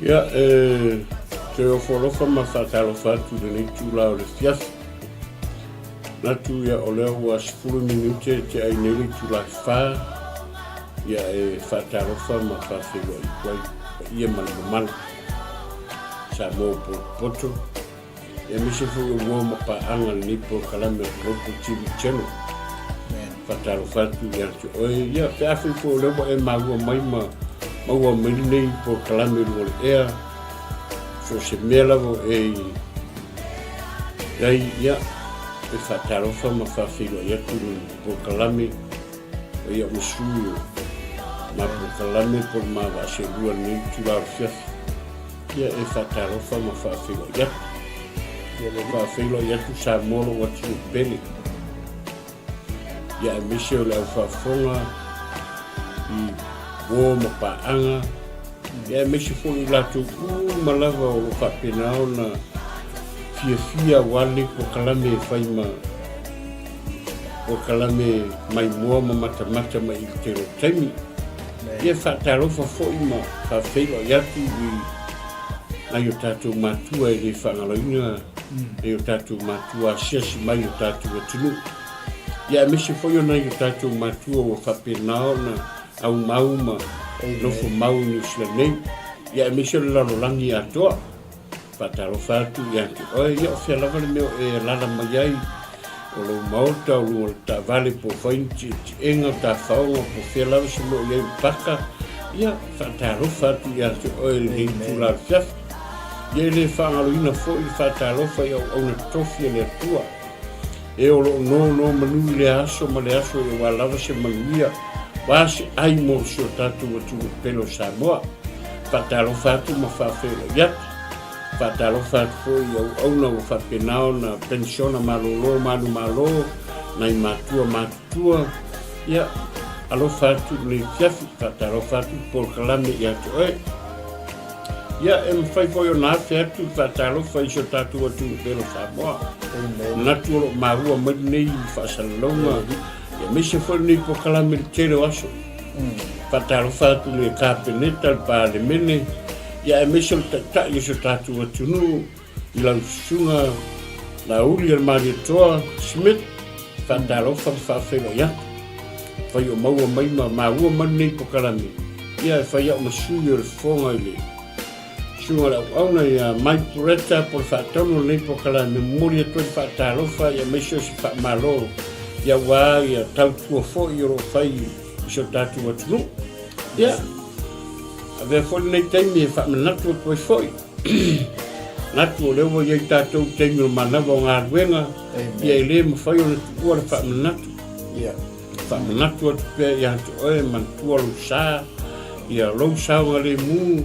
Ia, e toe ofo alofa ma faatalofa atu i lenei itula o le afiafi. Manatu ia o lea ua 10 minute e tea ai nei le itula e 4, ia e faatalofa ma faafeiloai atu ai i le paia ma le mamalu Samoa ua potopoto. Aemaise foi o uo ma paaga lenei polokalame o Global TV Channel. Faatalofa atu ia te oe. Ia, pe afai foi o lea ua e maua mai ma maua mai lenei polokalame i luga o le ea, so o se mea lava o e i ai, ia, e faatalofa ma faafeiloai atu i le polokalame o ia ma sui o ma polokalame po o le ma vaaselua i lenei itula o le afiafi. Ia e faatalofa ma faafeiloai atu. Faafeiloai atu Samoa lou atunuu pele. Ia aemaise o le au faafofoga i uo ma paaga. Ia aemaise foi i latou uma lava o lo o faapena ona fiafia aua lenei polokalame e fai ma polokalame maimoa ma matamata mai i le tele o taimi. Ia faatalofa foi ma faafeiloai atu i nai o tatou matua e le faagaloina nai o tatou matua asiasi mai i o tatou atunuu. Ia aemaise foi o nai o tatou matua ua faapena ona aumau ma nofo mau i Niu Sila nei. Ia aemaise o le lalolagi atoa. Faatalofa atu ia te oe, ia o fea lava le mea o e alaala mai ai, o lou maota, o luga o le taavale po o fai ni tietiega, tafaoga, po o fea lava se mea o i ai le paka, ia faatalofa atu ia te oe i lenei itula afiafi. Ia e le faagaloina foi le faatalofa i auauna totofi a le Atua. E o lo o nonomanu i lea aso ma le aso aua lava se manuia, aua se ai mo si o tatou atunuu pele o Samoa. Faatalofa atu ma faafeiloai atu. Faatalofa atu foi i auauna ua faapena ona penisiona malolo manumalo, nai matua matutua. Ia, alofa atu i lenei afiafi. Faatalofa atu i le polokalame ia te oe. Ia, e mafai foi ona afe atu le faatalofa i si o tatou atunuu pele o Samoa. Manatu o lo o maua mai lenei faasalalauga, aemaise foi lenei polokalame i le tele o aso. Faatalofa atu i le Kapeneta, le Palemene, ia aemaise o le Taitai o si o tatou atunuu i lau Susuga Laauli Malietoa Smith, faatalofa ma faafeiloai atu. Fai o maua mai ma maua mai lenei polokalame, ia e fai au ma sui o le fofoga i le Susuga o le Auauna ia Mike Puretta po o le faatonu o lenei polokalame, momoli atu ai le faatalofa ia aemaise o se faamalo ia aua ia tautua foi o lo o fai i si o tatou atunuu. Ia, avea foi lenei taimi e faamanatu atu ai foi. Manatu o lea ua i ai tatou i taimi o manava o galuega, ia e le mafai ona tuua le faamanatu. Ia. Faamanatu atu pea ia te oe, manatua lou sa, ia lou saogalemu,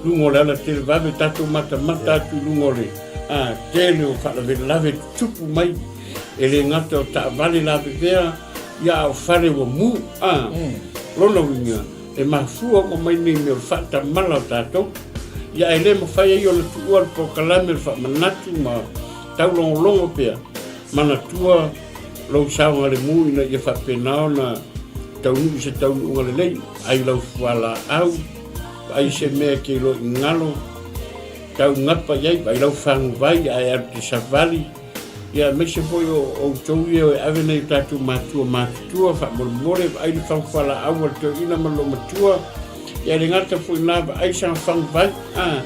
luga o le ala televave, tatou matamata atu i luga o le a, tele o faalavelave tutupu mai, e le gata o taavale lavevea, ia a o fale ua mu, a, lona uiga, e mafua uma mai nei mea o le faatamala o tatou, ia ae le mafai ai ona tuua le polokalame o le faamanatu ma taulogologo pea, manatua lou saogalemu ina ia faapena ona taunuu i se taunuuga lelei, ai lau fualaau, vaai se mea e te iloa i galo, tau gapa i ai, vaai lau faguvai ae alu te savali, ia aemaise foi o outou ia e ave nei o tatou matua matutua, faamolemole, vaai le fagu fualaau a le toeaina ma le loomatua, ia le gata foi i na, vaai sana faguvai, a,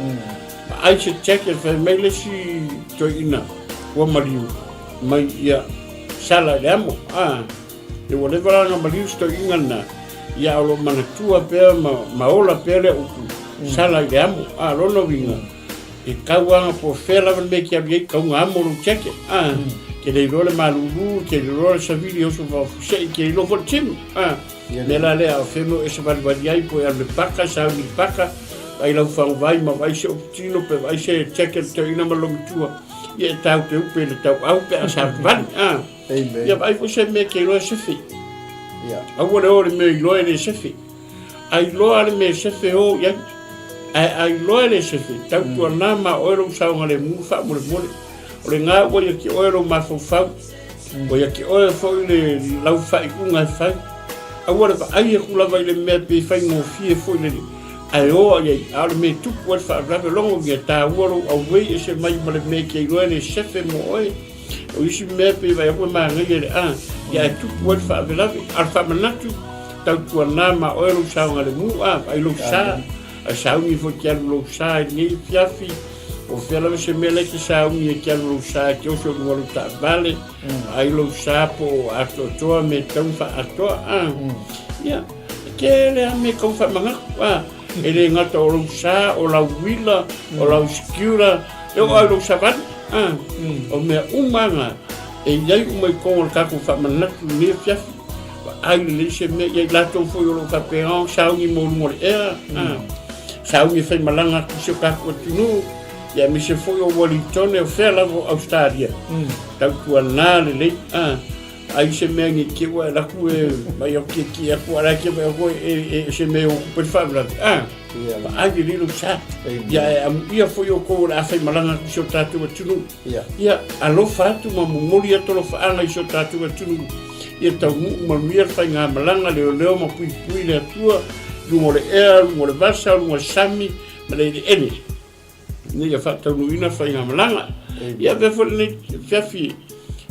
vaai se jacket, fai mai le isi toeaina ua maliu mai ia sala i le amo, a, E ua leva la ona maliu si toeaina lena, ia a o lo o manatua pea ma, ma ola pea lea upu, sala i le amo. A, lona uiga, e tau lava po o fea lava le mea e te alu i ai, tau na amo lou jacket. A, te le iloa le malulu, te le iloa le savili e oso faafuasei, te le iloa foi le timu. A, mea la lea, a o fea mea o e savalivali ai, po e alu i le paka, sauni i le paka, vaai lau faguvai ma vaai se oputino pe vaai se jacket toeaina ma lou matua, ia e taupeupe i le tauau pe a savalivali. A. Amen. Ia vaai foi se mea e te iloa e sefe. Ia. Aua le o le mea iloa e le sefe. A iloa le mea e sefe o i ai. Ae a iloa e le sefe, tautuana ma oe lou saogalemu faamolemole. O le ga ua ia te oe lou mafaufau. Ua ia te oe foi le lau faaiuga e fai. Aua le vaai atu lava i le mea pe faigofie foi le Ae o ai ai, a o le mea e tupu ai le faalavelave, logo ia taua lou auei ese mai ma le mea e te iloa e le sefe mo oe. O isi mea pei vaai atu e manaia le a, ia ae tupu ai le faalavelave. A o le faamanatu, tautuana ma oe lou saogalemu, a, vaai lou sa, ae sauni foi e te alu lou sa i lenei afiafi, o fea lava se mea la e te sauni e te alu lou sa e te oso i luga o lou taavale, vaai lou sa po o atoatoa mea e tatau ona faaatoa, a. Ia, e tele lava mea e tatau ona faamanatu, a. E le gata o lou sa, o lau uila, o lau sikiura, e oo lava i lou savali, a. O mea uma lava na, e i ai uma i totonu o le tatou faamanatu i lenei afiafi. Vaai lelei se mea, ia i latou foi o lo o faapena ona sauni mo luga o le ea, a. Sauni e faimalaga atu i si o tatou atunuu, ia aemaise foi o Uelintone, o fea lava o Ausetalia, tautuana lelei, a. Ai se mea nei te ua e alu atu e mai au tietie atu a la e te vaai atu e se mea e o tupe le faalavelave a vaai lelei lou sa ia e amuia foi outou o le a faimalaga atu i si o tatou atunuu ia alofa atu ma momoli atu alofaaga i si o tatou atunuu ia taunuu manuia le faigamalaga leoleo ma puipui le Atua i luga o le ea luga o le vasa luga o le sami ma le eleele ina ia faataunuuina faigamalaga. Ia avea foi lenei afiafi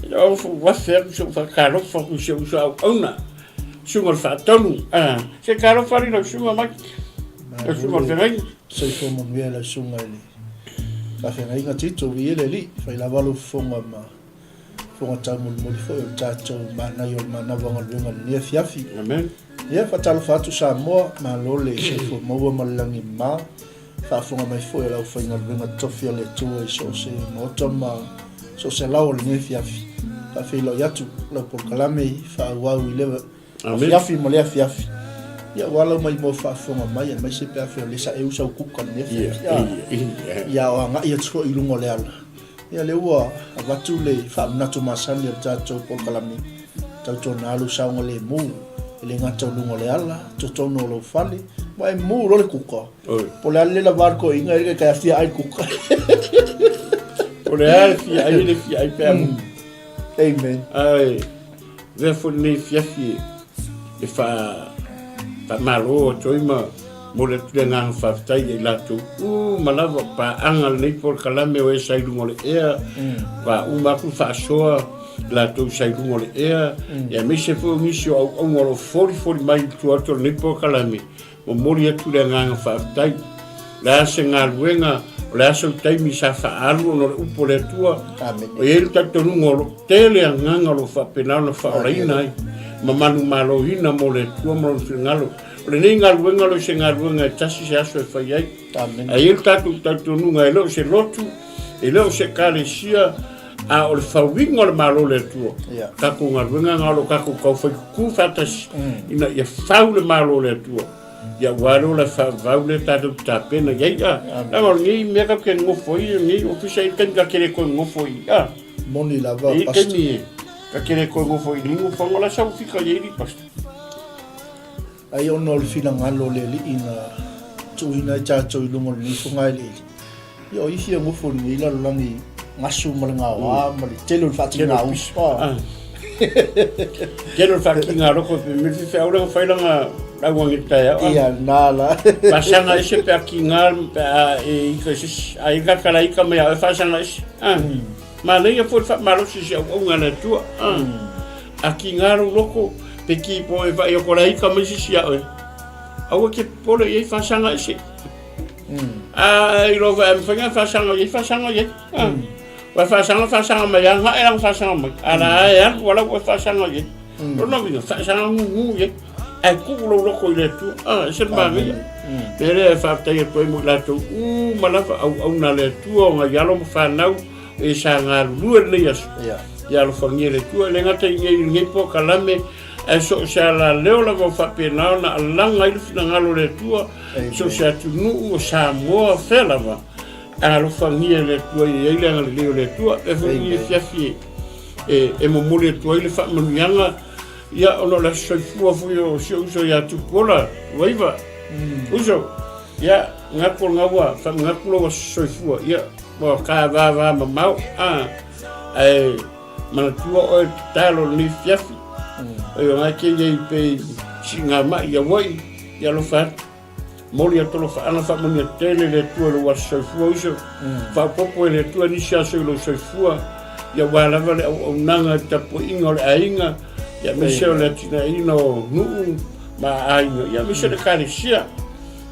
e afe atu si ou faatalofa atu i si ou uso auauna, susuga o le Faatonu. Se talofa alii lau susuga Mike, lau susuga o le Feagaiga. Soifua manuia lau susuga i le Faafeagaiga Tito, viia le Alii, fai lava lou fofoga ma fofoga taumolimoli foi o le tatou manaia o le manava galuega i lenei afiafi. Amen. Ia, faatalofa atu Samoa, malo le soifua maua ma le lagi mama. Faafofoga mai foi a le aufaigaluega totofi a le Atua i so o se maota ma so o se alao o lenei afiafi. Faafeiloai atu lau polokalame faaauau i le afiafi ma le afiafi. Ia, ua ala mai mo faafofoga mai, aemaise pe afai o lea sa e usa u kuka i lenei afiafi. Ia, o agai atu foi i luga o le ala. Ia, lea ua avatu le faamanatu masani o le tatou polokalame, tautuana lou saogalemu, e le gata o luga o le ala, totonu o lou fale, ma e mu loa le kuka. Po o le a le lava le toeaina e kai fia ai le kuka. Po o le a le fia ai le fia ai pe a mu. Amen. Ae, avea foi lenei afiafi e faamalo atu ai ma momoli atu le agaga faafetai ia i latou uma lava o paaga lenei polokalame o e sa i luga o le ea, ua uma atu faasoa latou sa i luga o le ea, aemaise foi o nisi o auauna o lo o folifoli mai i tua atu o lenei polokalame. Momoli atu le agaga faafetai. O le a se galuega, o le a sou taimi sa faaalu ona o le upu a le Atua. Amene. O i ai le talitonuga o lo o tele agaga o lo o faapena ona faaolaina ai ma manumaloina mo le Atua ma lona finagalo. O lenei galuega e le o se galuega e tasi se aso e fai ai. Amene. Ae i ai le tatou talitonuga e le o se lotu, e le o se ekalesia, a o le fauiga o le Malo o le Atua. Yeah. Tatou galuega na o lo o tatou taufai tutu faatasi ina ia fau le Malo o le Atua. Ia aua lea o le faavavau lea tatou te tapena i ai. A, leaga o lenei mea tatou te nonofo ai, lenei ofisa i le taimi ta te le toe nonofo ai. A, Moni lava, i le Pastor. taimi ta te le toe nonofo ai i lenei nofoaga, o la e sau fika i ai le Pastor. Ai ona o le finagalo o le Alii na tuuina ai tatou i luga o lenei fogaeleele, ia o isi e nofo i lenei lalolagi gasu ma le gaoa ma le tele o le faatiga uso. Tele o le faatiga loko pe me faifeau lea na fai lana lauga i le taeao. Ia lena la. Faasaga ese pe a tiga pe a e ika i se isi. A ika kala ika mai a oe faasaga ese. Manaia foi le faamalosi i se auauna a le Atua. A tiga lou loto, pe ki po e vaai atu o la e ika mai se isi ia oe. Aua e te popole i ai faasaga ese. A iloa foi a mafai ona faasaga i ai, faasaga i ai. Ua faasaga, faasaga mai lava, gae lana faasaga mai. A la e alu ala ua faasaga i ai. Lona uiga, faasaga gugu i ai. Ae tuu lou loto i le Atua. E ese le manaia. Mea lea e faafetai atu ai mo i latou uma lava auauna a le Atua o nai alo ma fanau e sa galulue lenei aso. Ia alofagia e le Atua. E le gata i lenei polokalame, ae so o se alaleo lava o faapena ona alaga ai le finagalo o le Atua, so o se atunuu o Samoa, fea lava, alofagia e le Atua e i ai le agalelei o le Atua. E foi lenei afiafi e momoli atu ai le faamanuiaga, ia, ona o le aso soifua foi o si ou uso ia Tupuola Uaiva. Uso, ia, manatu o lena ua faamanatu lou aso soifua, ia, ua ta vavamamao, ae manatua oe tatalo i lenei afiafi. Oi, o lena e te i ai pea i siigamai i Hawaii, ia alofa atu. Momoli atu alofaaga faamanuia tele le Atua i lou aso soifua uso. Faaopoopo e le Atua nisi aso i lou soifua, ia aua lava le auaunaga i le tapuaiga o le aiga, ia aemaise o le atinaeina o nuu ma aiga, ia aemaise le Ekalesia.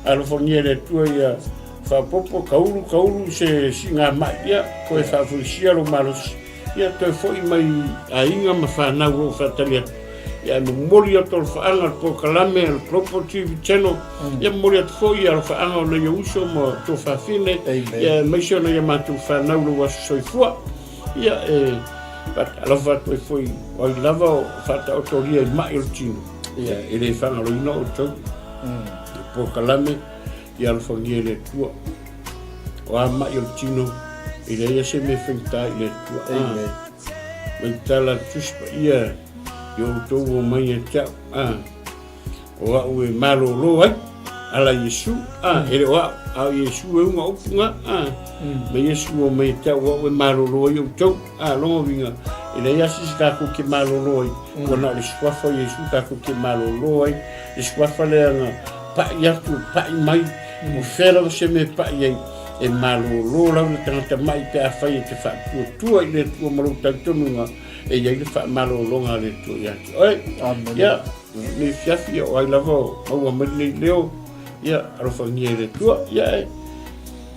Alofagia e le Atua ia faaopoopo, kaulu, kaulu se siigamai, ia toe faafoisia lou malosi. Ia toe foi mai aiga ma fanau o lo o faatali atu. Ia ae momoli atu alofaaga le polokalame a le Global TV Channel. Ia momoli atu foi alofaaga o nai ou uso ma tuafafine. Ia aemaise o nai a matou fanau i lou aso soifua. Ia e alofa atu ai foi o ai lava o faataotolia i mai o le tino. Ia e le faagaloina outou. Le polokalame Ia alofagia e le Atua. O a mai o le tino, e leai se mea faigata i le Atua. Amen. Mai tala le Tusi Paia i outou o mai ia te au. Ah. O au e malōlō ai, ala Iesu, ah, e le o au, a o Iesu e uga upu ngā, ah. Ma Iesu o mai ia te au, o au e malōlō ai outou. Ah, longa uiga, e leai lava se isi tatou ke malōlō ai, ua na o le suafa o Iesu tatou ke malōlō ai, le suafa lea na paʻi atu, paʻi mai, po o fea lava se mea e paʻi ai, e malōlō lava le tagata maʻi pe afai e te faatuatua i le Atua ma lou talitonuga e i ai le faamalōlōga a le Atua ia te oe. Amene. Ia, lenei afiafi, o ai lava o maua mai lenei leo, ia, alofagia e le Atua. Ia, e,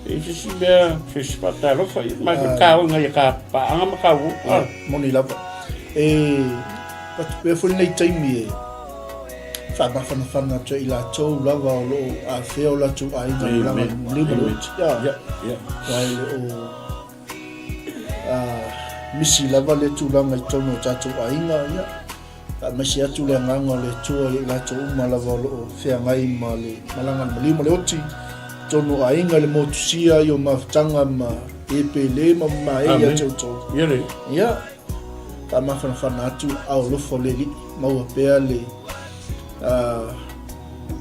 e se isi mea, se isi faatalofa, ia, mai foi kāoga ia ka paaga ma ka uo. Ia, moni lava. E, avatu pea foi lenei taimi e, faamafanafana atu ai i latou lava o lo o afea o latou aiga i malaga i le Oti. Aua e le o misi lava le tulaga i totonu o tatou aiga, ia, faamaise atu le agaga o le Atua i latou uma lava o lo o feagai ma le malaga i le maliu ma le oti, totonu o aiga i le motusia i o mafutaga ma e pele ma mamae ia te outou. Ia, faamafanafana atu ao alofa o le Alii, maua pea le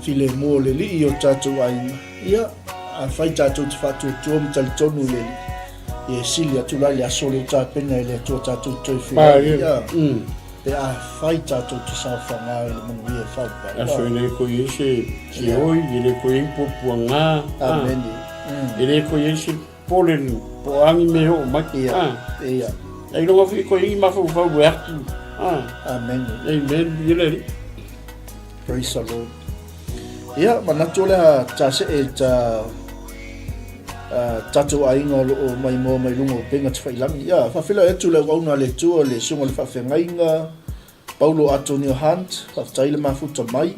filemu o le Alii i o tatou aiga. Ia, afai tatou te faatuatua ma talitonu i le Alii, ia e sili atu la i le aso lea ua tapena e le Atua tatou te toe feiloai. Ia, pe afai tatou te saofaga i le manuia e faavavau. Aso e le koe i ai se oi, e le koe i ai ni puapuaga. Amene. E le koe i ai se Poleni, po o a ni mea e oo mai. Ia, ia. Ailoga foi koe i mafaufau e atu. Amen. Amen. Ia le Alii. Praise the Lord. Ia, manatu o le a ta see ta tatou aiga o lo o maimoa mai luga o upega tafailagi. Ia, faafeiloai atu le auauna a le Atua, le Susuga i le Faafeagaiga, Paulo Atonio Hunt, faafetai le mafuta mai.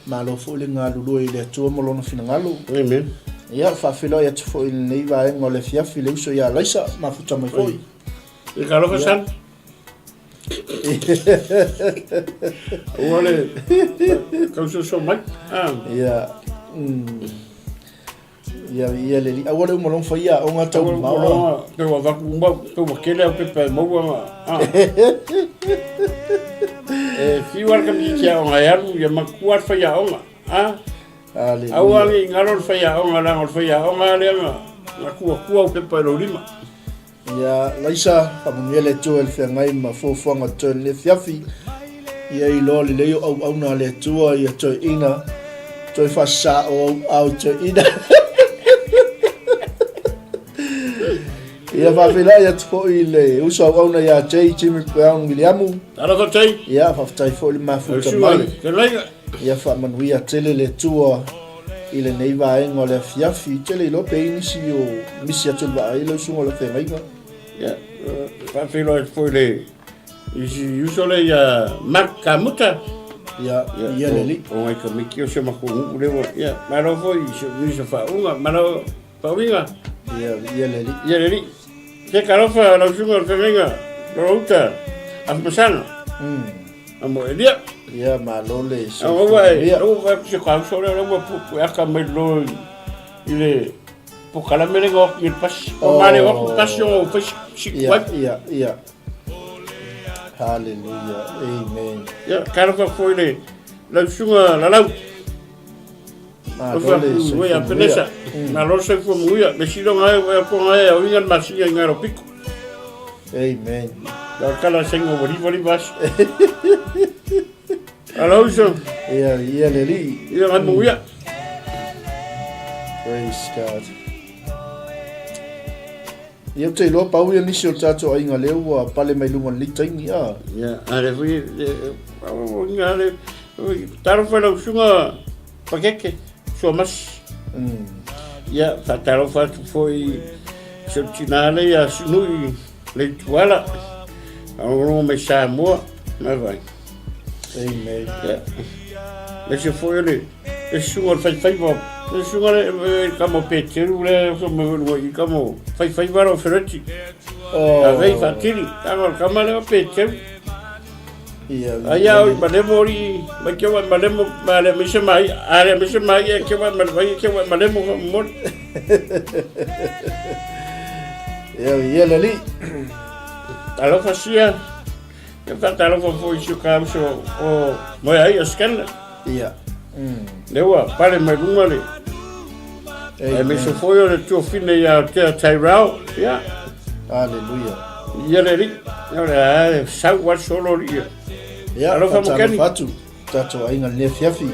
Malo foi le galulue i le Atua ma Lona finagalo. Amen. Ia, faafeiloai atu foi i lenei vaega o le afiafi le uso ia Laisa, mafuta mai foi. E ka alofa san. Ua le kausoso mai. Ah. Ia. Ia, ia le li. Aua le uma longa fai aoga tau mamao. Aua longa, tau avatu uma, tau vakele au pepa e maua nga. Ah. E fiu ala tamaitiiti aoga e alu, ia matua le fai aoga. Ah. Aua ne i galo le fai aoga, leaga o le fai aoga lea na, na tuatua au pepa i lou lima. Ia, Laisa, faamanuia le Atua i le feagai ma fuafuaga toe lenei afiafi. Ia iloa lelei o auauna a le Atua ia toeaina, toe faasao au ao i toeaina. Ia faafeiloai atu foi i le uso auauna ia Jay Jimmy Brown Wiliamu. Talofa Jay. Ia, faafetai foi le mafuta mai. Ia faamanuia tele le Atua i lenei vaega o le afiafi. Tele iloa pe i nisi o misi atu le vaai lau susuga o le feagaiga. Ia, faafeiloai atu foi i le isi uso lea ia Mark Kamuta. Ia, ia le alii. O ngai tamaiti o si o matou nuu lea ua, ia, malo foi i si o faauuga, malo faauiga. Ia, ia le alii. Ia le alii. Se talofa lau susuga o le feagaiga, Lolouta Afumasana. Amo Elia. Ia, malo le soifua manuia. Ua fai atu se kauso lea, ua puepueaka mai loa i le polokalame lea na o atu i le pasi. Ua male o atu pasi ona ua fai si tuai. Ia, ia. Hallelujah. Amen. Ia, talofa foi le lau susuga Lalau. Malo le soifua manuia. Malo le soifua manuia. Me silo ngai o ko ngai au inga masinga inga ro piko. Amen. La kala sengo wali wali bas. Alo uso. Ia, ia le li. Ia ngai manuia. Praise God. Ia, ou te iloa pau ia nisi o le tatou aiga lea ua pale mai luga o lenei taimi, a. Ia, a le foi, a le, talofa i lau susuga Pakeke, Suamasi. Ia, faatalofa atu foi i si ou tina lea ia Sinui Leituala, faalogologo mai Samoa, vaivai. Amen. Ia, aemaise foi o le le susuga o le faifaiva, le susuga le tama o Peteru lea e oso mai foi i luga i i, tama o faifaiva la o Fereti. Oh. Avei faatili, tama o le tama lea o Peteru. Ia, Ai a oi malemo ri, mai ke wa malemo, ma le mai se mai, a le mai se mai e ke wa malemo, ke wa malemo fa mo. Ia, ia le alii. Talofa sia. Ia faatalofa foi i si o ta uso o Moeaia Scanlan. Ia. Lea ua pale mai luga le aemaise foi o le tuafine ia Tea Tyrell. Ia. Aleluia. Ia le alii. Ia o le a e sau a solo alii. Ia, Alofa Mokeni. faatalofa atu tatou aiga i lenei afiafi.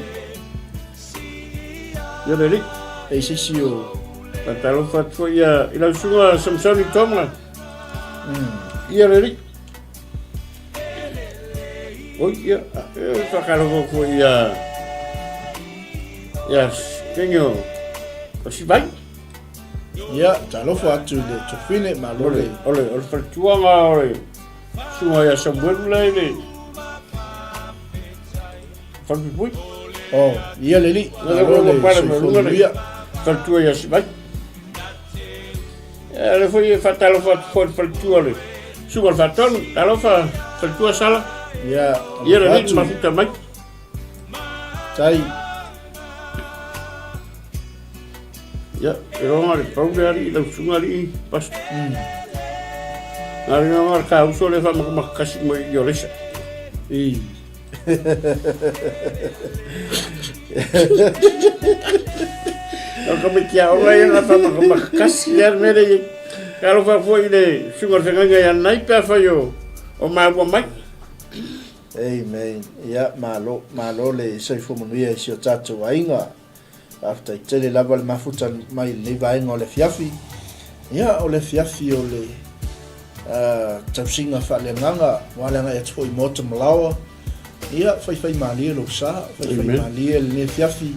Ia le alii. E i se isi o Faatalofa atu foi ia i lau susuga Samsoni Tonga. Ia le alii. Oi, ia, e whakaroko ko ia, ia, tengi o, o Sivai. Ia, talofa atu i le tofine, malo le. Ole, ole, ole whalituanga, ole, sunga ia Samuelu lei le, whalipipui. Oh, ia le li, malo le soifua manuia. Whalitua ia Sivai. E le foi e faatalofa atu foi i le faletua le susuga o le Faatonu. Talofa faletua Sala. Ia, Ia le alii mafuta mai. Tai. Ia, e roga le pau le alii, lau susuga alii, pastor. Nā ringa ngā ka uso le whamakamaka mai i o lesa. I. O ka mai kia ora ia ngā whamakamaka ia mere i. Ka alofa foi i le susuga o le whengainga ia nai pea whai o, o māua mai. Amen. Ia, malo, malo le soifua manuia i si o tātou aiga. Faafetai tele lava le mafuta mai i lenei vaega o le afiafi. Ia, o le afiafi o le uh, tausiga faaleagaga, ua le agai atu foi i Maota Malaoa. Ia, faifai malie lou sa, faifai malie lenei afiafi.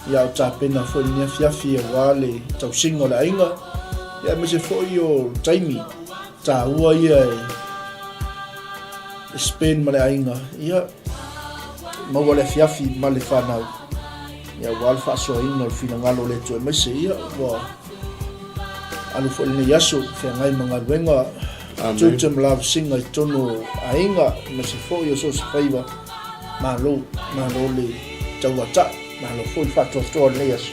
Ia, o tapena foi lenei afiafi aua le tausiga o le aiga. Ia, aemaise foi o taimi taua ia e, e spend ma le aiga. Ia, maua le afiafi ma le fanau. Ia, aua le faasoaina o le finagalo o le Atua aemaise ia ua alu foi lenei aso feagai ma galuega tiute ma lavasiga i totonu o aiga aemaise foi o so o se faiva. Malo, malo le tauatai, malo foi le faatoatoa o lenei aso.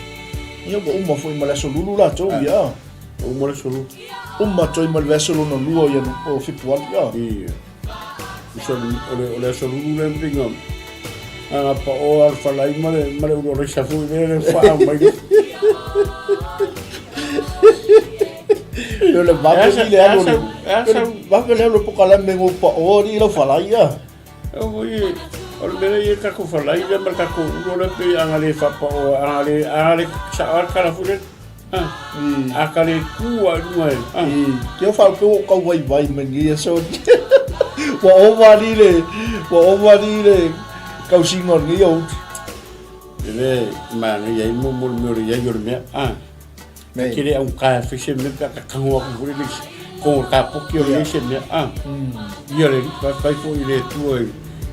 Ia ua uma foi ma le aso lulu latou, ia. Ua uma le aso lulu. Uma atu ai ma le vaiaso lona lua o, o Fepuari, ia. Ia. O le aso lulu lea pinga a pa o al falai ma le ma le ulo resa foi le le fa mai. Le le vave ni le alo le. Vave le alo pokalame ngo pa o ni lau falai ia. O i o le mea ia takou falai lea ma le takou ulo lea pei a na le faapao a na le a le sao lava le tala foi lele. A ka le ku a i luga e. Ke o whaupeo o kau wai wai mai ni aso. Ua ova ni le, ua ova ni le kausinga o lenei aoauli. E le manaia ai mo mo le mea o le iai o le mea. Nei. Ke le augata e fai se mea pe a kakago atu foi le isi ko le kapoki o le iai se mea. Ia le faafetai foi i le Atua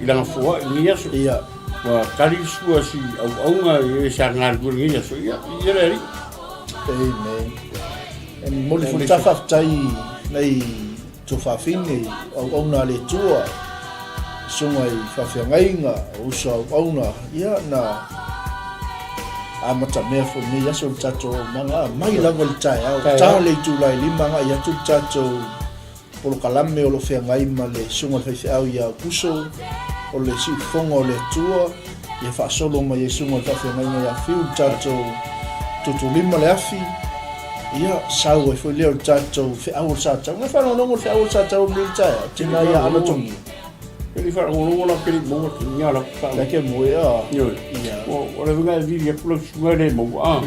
i lana foai i lenei aso. Ia. Ua tali le sua si auauna i e sa galulue i lenei aso. Ia, ia le Alii. Amen. E momoli foi le ta faafetai nei tuafafine i auauna a le Atua, susuga i faafeagaiga, o uso auauna, ia na amatamea foi lenei aso le tatou auaunaga, mai lava i le taeao, ta le itula e 5 agai atu le tatou Polokalame o lo o feagai ma le Susuga i le Faifeau ia Aukuso, o le Siufofoga o le Atua, ia faasolo mai ai Susuga i le Faafeagaiga ia Fiu le tatou tutulima le afi, ia sau ai foi lea o le tatou feau o le Satau. Ngai faalogologo le feau o le Satau o le taeao, tēnā ia ana tongi. Ke li faalogologo la ke li maua te nia la wha. Ke moe a. Ia. O le winga e vili atu lau susuga e le maua.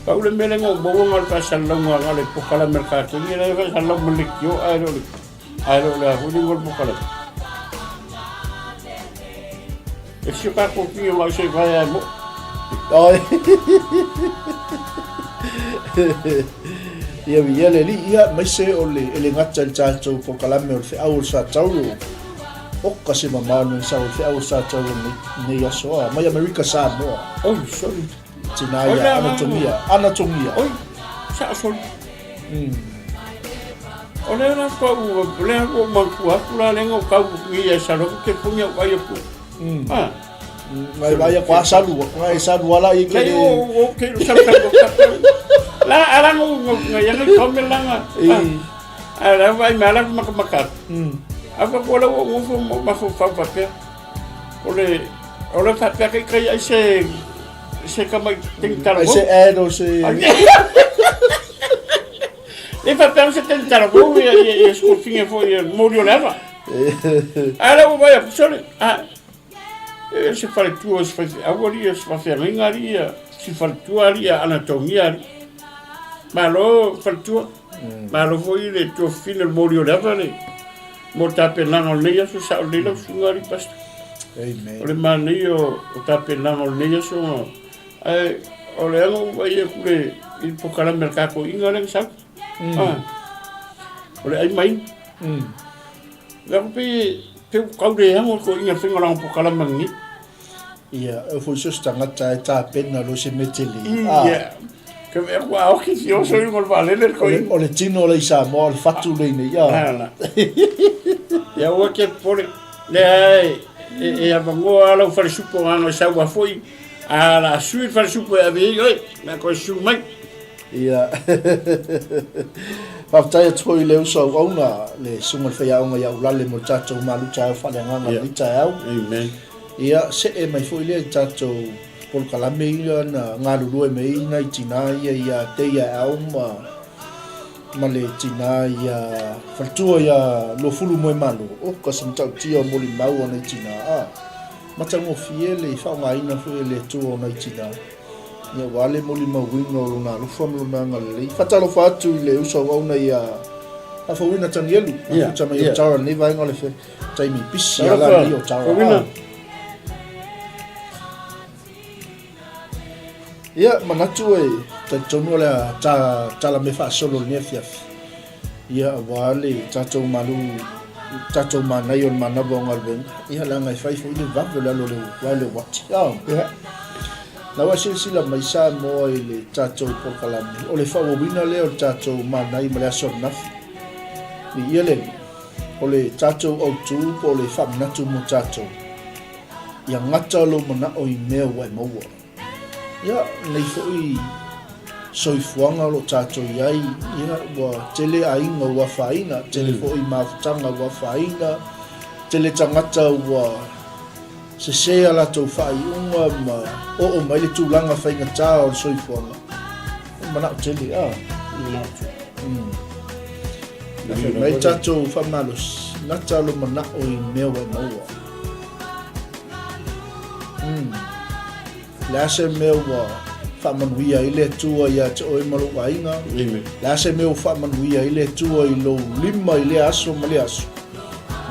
Pau le mea lea na ou maua na o le faasalalauga na o le pokalame a le Kateni, lea e faasalalau ma le leitio ae le o le ae le o le a foi le igoa o le pokalame. E si o tatou tino na o se vaea e moʻo. Oi. Ia viia le Alii, ia aemaise o le e le gata i le tatou polokalame o le feau o le Satauro. Oka se mamao le sau o le feau o le Satauro nei, nei aso a, mai Amerika Samoa. Oi, sorry. Tina ia anatomia, anatomia. Oi, sao soli. O lea la kua ua, o lea ua ou manatua atu la lea na ou tau i e salu atu telefoni au ai atu. Ah. Ngai vai aku asalu, ngai salu ala i ke. Nei o o ke salu salu salu. La ala no no ngai ngai kome langa. Ala vai me ala maka maka. Apa ko la o ngofo mo mafo fa fa pea. O le o le fa pea kai kai ai se se kama ting tala. Ai se ad o se. E faapea se tali tala fou ia ia ia school finger fo ia mori o le ava. A la ua vai aku sole. A e se faletua se fai aua lia se faafeagaiga alii ia si faletua alii ia anatomia alii. Malo faletua. Malo foi le tuafafine le moli o le ava le mo tapenaga o lenei aso sao lelei lau susuga alii pastor. Amen. O le manaia o tapenaga o lenei aso Ae o le aga ua vaai atu le i le polokalame a le tatou iga lea na sau. Ah, o le ai mai. Le aku pe pe ua tau le ago ko iga faiga o lana polokalame lenei. Ia, e foi so se tagata e tapena lo se mea tele. Ia. Ke mea kua oki ki oso i le vaalele le O le, o le tino o le i Samoa, o le fatu le nei. Ah. Ala. Ia ua ke popole. Lea e e avanoa lau falesupo aga e sau a foi. A la sui le falesupu e ave ai oe, mea koe susu mai. Ia. Faafetai atu foi i le uso auauna, le susuga i le faiaoga ia Ulale mo le tatou malu taeao faaleagaga i lenei taeao. Amen. Ia, see mai foi lea i tatou polokalame ia na galulue mai ai nai tinā ia ia Teia Eau ma ma le tinā ia Faletua ia Luafulu Moemalo. Oh, ka se matautia o molimau a nai tinā. Ah. Matagofie le faaaogaina foi e le Atua o nai tina, ia aua le molimauina o Lona alofa ma Lona agalelei. Faatalofa atu i le uso auauna ia Faafouina Tanielu, mafuta mai o Tara lenei vaega o le taimi pisi ala nei o Tara. Ia, manatu e talitonu o le a tala me faasolo lenei afiafi. Ia, aua le tatou malu, tatou manaia o le manava o galuega, ia leaga e fai foi le vave o le alu o le uae le uati. Ah. Ia. Na ua silasila mai Samoa i le tatou polokalame, o le faaauauina lea o le tatou manai ma le aso ananafi. Viia le Alii. O le tatou autu po o le faamanatu mo tatou, ia gata lou manao i mea ua e maua. Ia, lenei foi soifuaga o lo o tatou i ai, ia, ua tele aiga ua afaina, tele foi mafutaga ua afaina, tele tagata ua sese a latou faaiuga ma oo mai le tulaga faigata o le soifuaga. E manao tele, a. Manao tele. Na fai mai tatou faamalosi, gata lo manao i mea ua e maua. Le a se mea ua faamanuia ai le Atua ia te oe ma lou aiga? Amen. Le a se mea ua faamanuia ai le Atua i lou lima i lea aso ma lea aso?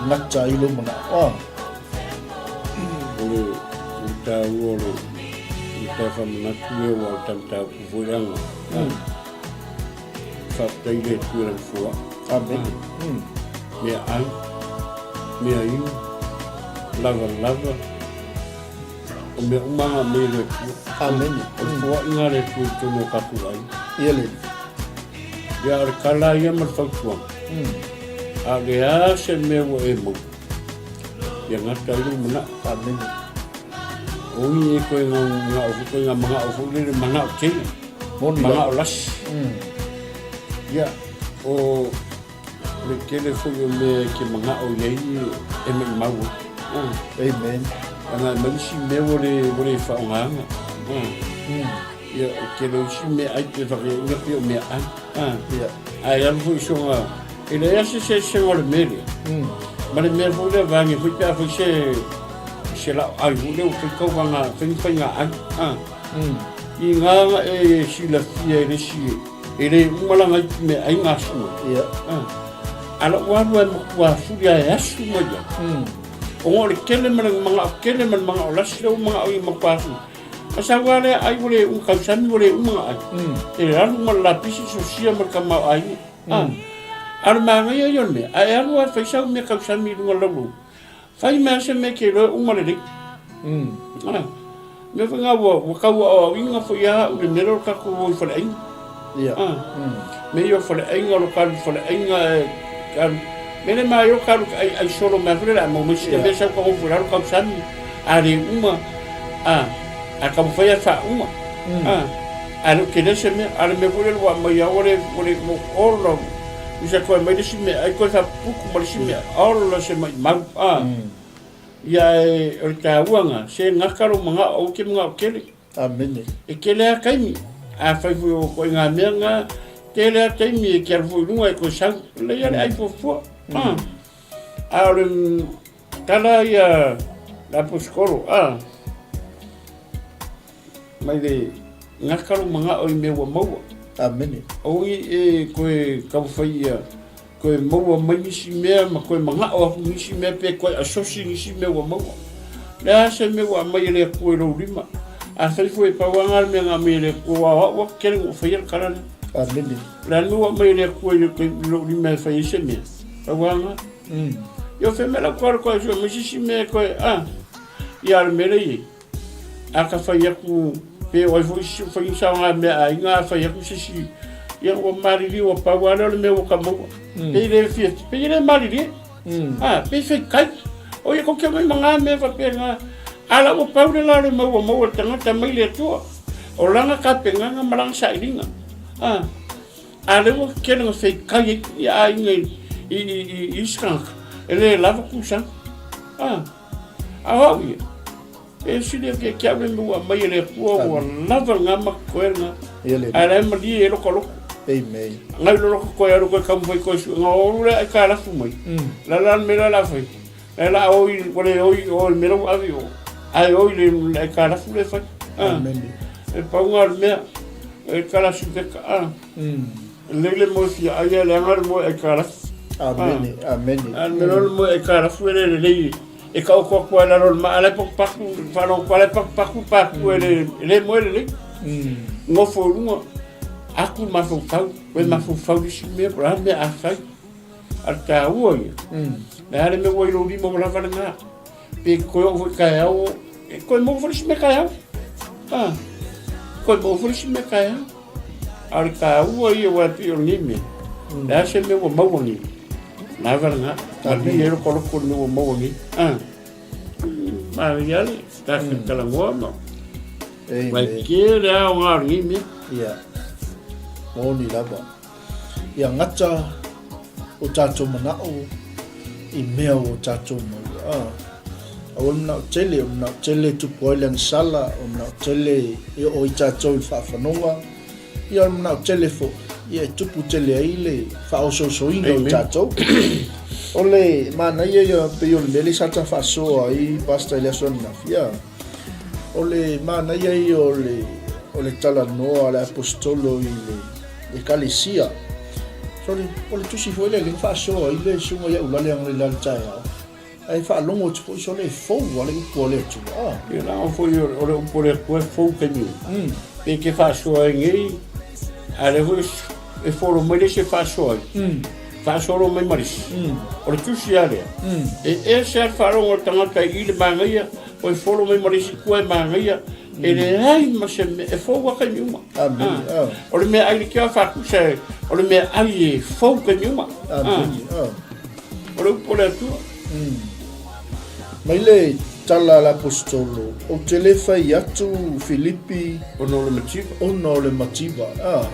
Gata ai lou manao. Ah. O le o le taua o le o le tae faamanatu lea ua o le tamataupu foi leaga. Faafetai i le Atua i lana foai. Amen. Mea ai, mea inu, lavalava, o mea uma na aumai e le Atua. Amen. O le foaiga a le Atua i totonu o tatou aiga. Ia le. Ia, o le tala ia ma le fautuaga. A o le a se mea ua e maua, ia gata ai lou manao. Amen. Oi e koe ngau ngau foi koe ngā manao foi lele manao tele. Moni la. Manao lasi. Ia, o le tele foi o mea e ke manao i ai e maimau ai. Amen. Ana e mai isi mea ua le, ua le faaaogaina. Ia, o tele o isi meaai pe whakainga pe o meaai. Ia. Ae alu foi soga, e leai lava se eseesega o le mea lea. Ma le mea foi lea vaega foi pe a fai se, se laoai foi lea ua fai tauvaga, fai ni faiga ai. I ngā e silafia e le isi e le uma lana iti meaai ga asu mai. Ia. A lou alu ae matua fuli ae asu mai ai. Ona o le tele ma le manao tele ma le manao lasi lea ua manao ia matua asu. A sau lava lea ai ua le uma tausami ua le uma na ai. E alu ma le lapisi sosia ma le tamaoaiga. A o le manaia ia o le mea, a e alu lava e fai sau mea tausami i luga o le laulou, Fai mai se mea ke loa uma lelei. Ah. Mea foi ngā ua, ua tau aoaoina foi a au le mea lea o le tatou o i faleaiga. Ia. Ah. Mea ia o faleaiga, o lo talu faleaiga e alu. Mea le ma ia o talu ai, ai solo mea foi le a mau mai sina mea sau ka i lalo tausami. A le uma, ah, a taumafai a faauma. Ah. A le o tele se mea, a le mea foi lele ua aumai a ua le, ua le, ua ola, Isa koe mai le isi mea, ai koe faapupuku ma le isi mea, ola se maʻimau, a. Ia e, o le taua na, se gata lou manao, aua e te manao tele. Amene. E tele lava taimi, afai foi o ituaiga mea na, tele lava taimi e te alu foi i luga e toe sau, lelei lava le ai fuafua, a. A o le tala ia le aposetolo, a. Mai le gata lou manao i mea ua maua. Amene. Aua ne i e toe taumafai ia toe maua mai nisi mea ma toe manao aku nisi mea pe toe asosi nisi mea ua maua. O le a se mea ua aumai e le Atua i lou lima? Afai foi e pau lava na le mea na aumai e le Atua, aua o au lava tele na ou faia le tala lea. Amene. O le a le mea ua aumai e le Atua i lou lima e fai ai se mea? Pau lava na. Ia o fea mea la ua toe alu toe sue mai se isi mea e toe, a? Ia a o le mea lea e i ai. A ka fai atu pe o ai foi se fai saoga mea aiga a fai atu se isi ia ua malilie ua pau lava lea o le mea ua ka maua. Pei le fia pei le malilie. A pei fai kai. O ia kou te mai ma ngā mea faapena. A la ua pau le la o le mau ua maua e le tagata mai le Atua. O lana tapenaga ma lana sailiga. A a lea ua tele na fai kai ai ia aiga i i i isi tagata e le lava tausaga. A a o au ia E sili atu ia te au le mea ua aumai e le Atua ua lava lena ma totoe lena. Ae la e malie e loko loko. Amen. Ngai lo loko koe alu koe taumafai koe sue nga olu le aitalafu mai. La la le mea la la fai. La la oi ua le oi o le mea la ua ave i o. Ae oi le aitalafu le fai. Amen. E pau nga o le mea e kalasu veka. Lelei le moe fia ai ae leaga le moe aitalafu. Amen. Amen. A le mea la le moe aitalafu e le lelei. E taoto atu ai i lalo o le maa la e pakupaku, faalogo atu lava la e pakupaku paku e le, e le moe lelei. Nofo i luga, atu le mafaufau, toe mafaufau i le isi mea, po o le a le mea a fai. A o le taua ia, le a le mea ua i lou lima ua lava lena. Pe toe oo foi i taeao, e toe maua foi le isi mea taeao. A, toe maua foi le isi mea taeao. A o le taua ia aua e pei o lenei mea, le a se mea ua maua nei, lava lena, malie ai lokoloko le mea ua maua nei. Ah, manaia le tatou talanoa ma mai tele lava aoga o lenei mea. Ia, moni lava. Ia gata o tatou manao i mea ua tatou maua. Ah. Aua le manao tele, o le manao tele e tupu ai le agasala, o le manao tele e oo ai tatou i le faafanoga, ia o le manao tele foi, ia e tupu tele ai le faaosoosoina o tatou. O le manaia ia pei o le mea lea sa ta faasoa ai Pastor i le aso ananafi, ia, o le manaia ia o le, o le talanoa a le Aposetolo i le Ekalesia. Sorry, o le tusi foi lea lea na faasoa ai le Susuga ia Ulale Analeila i le taeao. Ae faalogo atu foi sole e fou lava le upu a le Atua. Ah. Ia leaga foi o le upu a le Atua e fou taimi uma. Pe te faasoa ai nei, a lea foi e folo mai le isi e faasoa ai. Faasolo mai ma le isi. O le tusi lava lea. E ese lava le faalogo a le tagata i le manaia, o e folo mai ma le isi tua e manaia. E leai ma se mea, e fou lava taimi uma. Amene. Ah. O le meaai le kea faatusa, o le meaai e fou taimi uma. Amene. Ah. O le upu o le Atua. Mai le tala a le Aposetolo, ou te le fai atu Filipi ona o le mativa. Ona o le mativa. Ah.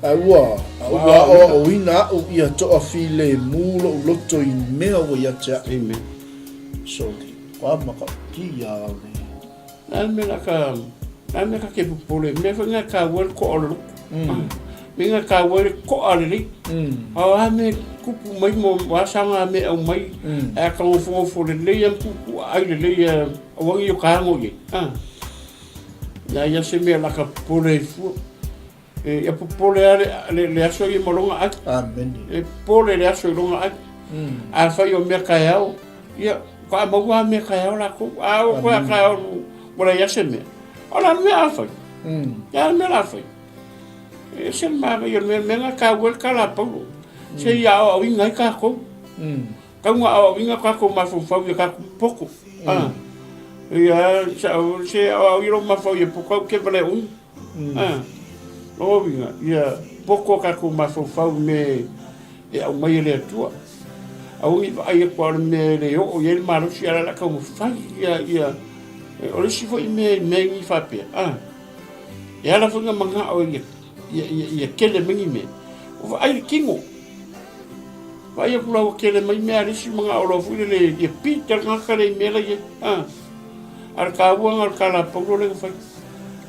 A ua, a ua aoaoina au ia toafilemu lou loto i mea ua ia te au. Amen. Sorry. Ko ama ka ki ia au nei. Le a le mea la ka, le a le mea ka te popole, mea foi nga taua le koa o le loto. Mea nga taua le koa lelei. A o a mea tupu mai mo a saga mea e aumai, ae a ka nofonofo lelei a ma tuutuuaai lelei a aua ne i o ta ago i ai. Leai lava se mea laka popole ai fua. E, ia popole lava le, le, le aso ia ma lona ai. Amene. E popole le aso i lona ai. Mm. Afai o mea taeao, ia, faatoa maua lava mea taeao latou. A oo koe a taeao ua leai lava se mea. O le a le mea a fai? Mm. Le a le mea la fai? E ese le manaia o le mea, mea na taua ai le tala a Paulo. Mm. Se i aoaoina ai tatou. Mm. Tau na aoaoina tatou mafaufau i a tatou poto. Mm. Ah. Ia, se aoaoina lou mafaufau i a poto au ke vale umi. Mm. Ah. Lona uiga, ia poto tatou mafaufau i mea e aumai e le Atua. Aua ne i vaai atu lava o le mea e le oo i ai le malosi, ae o le a taumafai ia, ia, o le isi foi mea i mea nei faapea, ah, e ala foi na manao ia, ia, ia, ia tele mai ni mea, ua vaai le tino. Vaai atu la ua tele mai mea a le isi manao loa foi lele ia pita le tagata lea i mea la i ai, ah. A o le taua lena o le tala a Paulo lea na fai.